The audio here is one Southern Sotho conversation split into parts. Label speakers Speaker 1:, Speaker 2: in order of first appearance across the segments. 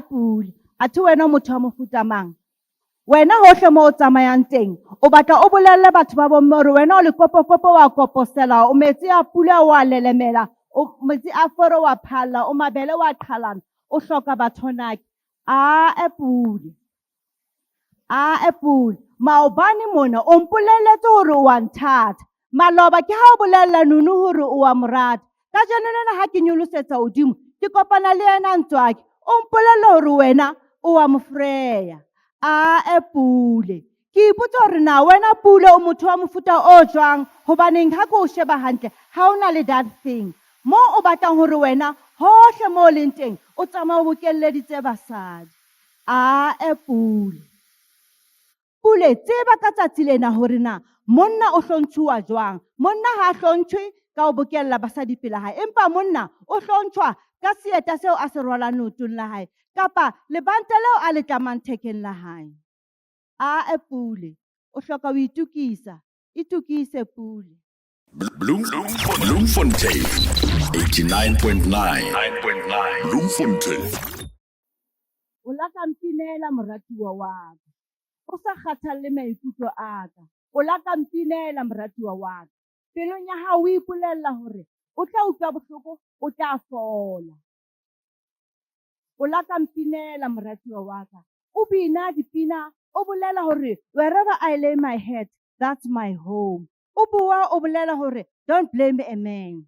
Speaker 1: Pule, athe wena o motho wa mofuta mang? Wena hohle mo o tsamayang teng, o batla o bolelle batho ba bomme hore wena o lekopokopo wa koposela, o metsi a pula wa lelemela, o metsi a foro wa phalla, o mabele wa qhalana, o hloka bathonaki. Ae Pule, ae Pule, maobane mona o mpolelletse hore o wa nthata. Maloba ke ha o bolella Nunu hore o wa mo rata. Kajeno lena ha ke nyolosetsa hodimo, ke kopana le yena Ntswaki. O mpolella hore wena o wa mo freya. Ae Pule, ke ipotsa hore na wena Pule o motho wa mofuta o jwang, hobaneng ha ke o sheba hantle ha o na le that thing. Mo o batlang hore wena hohle mo o leng teng o tsamaya o bokelleditse basadi. Ae Pule. Pule, tseba ka tsatsi lena hore na monna o hlontšhuwa jwang. Monna ha a hlontšhwe ka ho bokella basadi pela hae, empa monna o hlontšhwa ka seeta seo a se rwalang leotong la hae kapa lebanta leo a le tlamang thekeng la hae. Ae Pule, o hloka ho itokisa. Itokise Pule.
Speaker 2: Bloemfontein 89.9 9.9 Bloemfontein.
Speaker 1: O la ka mpinela moratuwa wa ka. O sa kgathalle maikutlo a ka. O la ka mpinela moratuwa wa ka. Pelong ya hao o ipolella hore o tla utlwa bohloko, o tla fola. O la ka mpinela moratuwa wa ka. O bina dipina, o bolela hore wherever I lay my head, that's my home. O bua o bolela hore don't blame a man.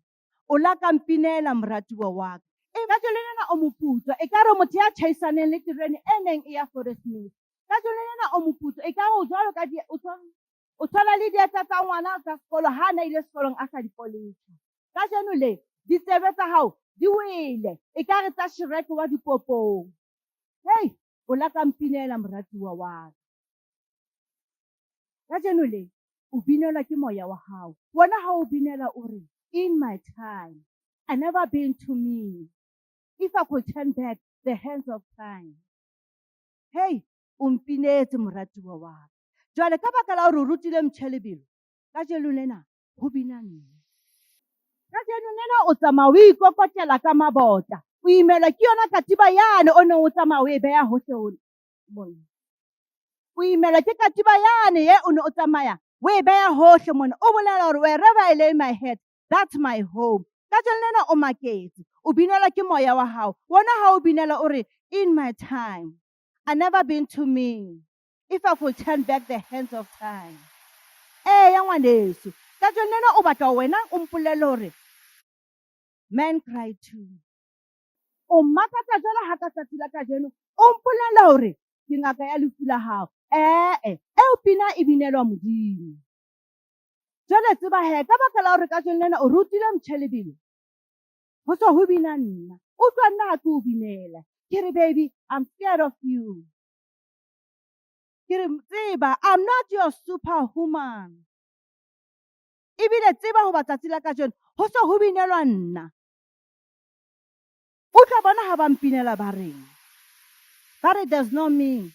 Speaker 1: O la ka mpinela moratuwa wa ka. E kajeno lena o moputswa, ekare motho ya tjhaisaneng le terene e neng e ya Fauresmith. Kajeno lena o moputswa, ekare o jwalo ka di, o tshwana le dieta tsa ngwana tsa sekolo ha na ile sekolong a sa di poletjha. Kajeno le ditsebe tsa hao di wele, ekare tsa Shrek wa dipopong. Hey, o la ka mpinela moratuwa wa ka. Kajeno le o binelwa ke moya wa hao. Wena ha o binela o re, in my time, I never been to me. If I could turn back the hands of time. Hey, o mpinetse moratuwa wa ka. Jwale ka baka la hore o rutile mtjhe lebelo, kajeno lena ho bina nna. Kajeno lena o tsamaya o ikokotela ka mabota. O imelwa ke yona katiba yane o neng o tsamaya o e beha hohle mona. O imelwa ke katiba yane ye o ne o tsamaya o e beha hohle mona. O bolela hore wherever I lay my head, that's my home. Kajeno lena o maketse, o binelwa ke moya wa hao. Wena ha o binela o re, in my time, I never been to me. If I could turn back the hands of time. Eya ngwaneso, kajeno lena o batla wena o mpolelle hore men cry too. O mmakatsa jwalo ha ka tsatsi la kajeno o mpolella hore ke ngaka ya lefu la hao. Ee, eo pina e binelwa Modimo. Jwale tseba he, ka baka la hore kajeno lena o rutile mtjhe lebelo, ho so ho bina nna. Utlwa nna ha ke o binela. Ke re baby, I'm scared of you. Ke re tseba, I'm not your superwoman. Ebile tseba hoba tsatsi la kajeno ho so ho binelwa nna. Utlwa bona ha ba mpinela ba reng. Ba re there's no me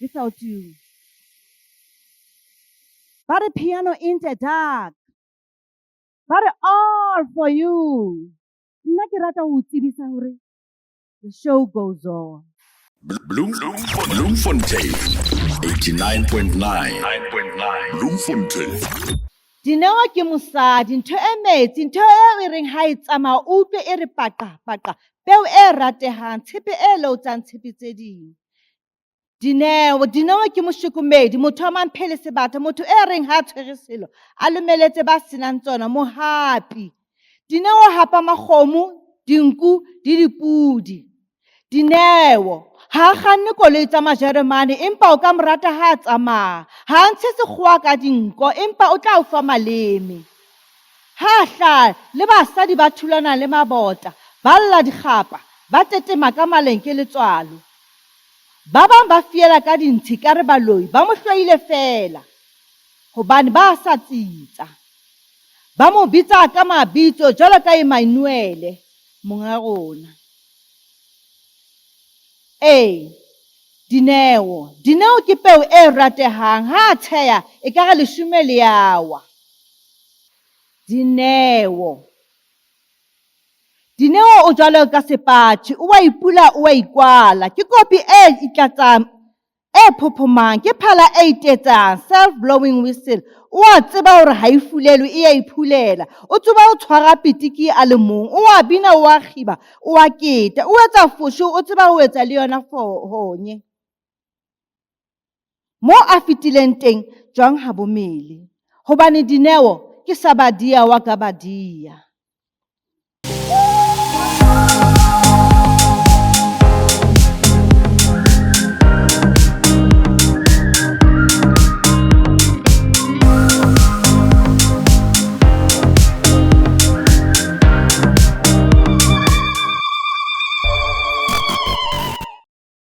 Speaker 1: without you. Ba re piano in the dark. Ba re all for you. Nna ke rata ho o tsebisa hore the show goes on.
Speaker 2: Bloemfontein 89.9 9.9 Bloemfontein.
Speaker 1: Dineo ke mosadi, ntho e metsi, ntho eo e reng ha e tsamaya o utlwe e re paqa paqa, peo e ratehang, tshepe e leotsang tshepe tse ding. Dineo, Dineo ke mohlokomedi, motho wa mamphele sebata, motho e reng ha tshwere selo, a lomeletse ba senang tsona, mohapi. Dineo hapa makgomo, dinku le dipudi. Dineo ha a kganne koloi tsa Majeremane, empa o ka mo rata ha a tsamaya. Ha a ntshe sekgowa ka dinko, empa o tla o fa maleme. Ha a hlaha le basadi ba thulana le mabota, ba lla dikgapa, ba tetema ka maleng ke letswalo. Ba bang ba fiela ka dintshi ka re baloi ba mo hloile feela hobane ba sa tsitsa. Ba mo bitsa ka mabitso jwalo ka Emmanuele, monga rona. Ee, Dineo. Dineo ke peo e ratehang. Ha a tsheya, ekare leshome le a wa. Dineo. Dineo o jwalo ka sepatjhe, o a ipula o a ikwala. Ke kopi e itlatsang, e phophomang, ke phala e itetsang, self blowing whistle. O a tseba hore ha e fulelwe, e a iphulela. O tseba ho tshwara pitiki a le mong, o a bina, o a kgiba, o a keta, o etsa fosho, o tseba ho etsa le yona honye. Mo a fetileng teng, jwang ha bo mele. Hobane Dineo ke sa badia wa ka badia.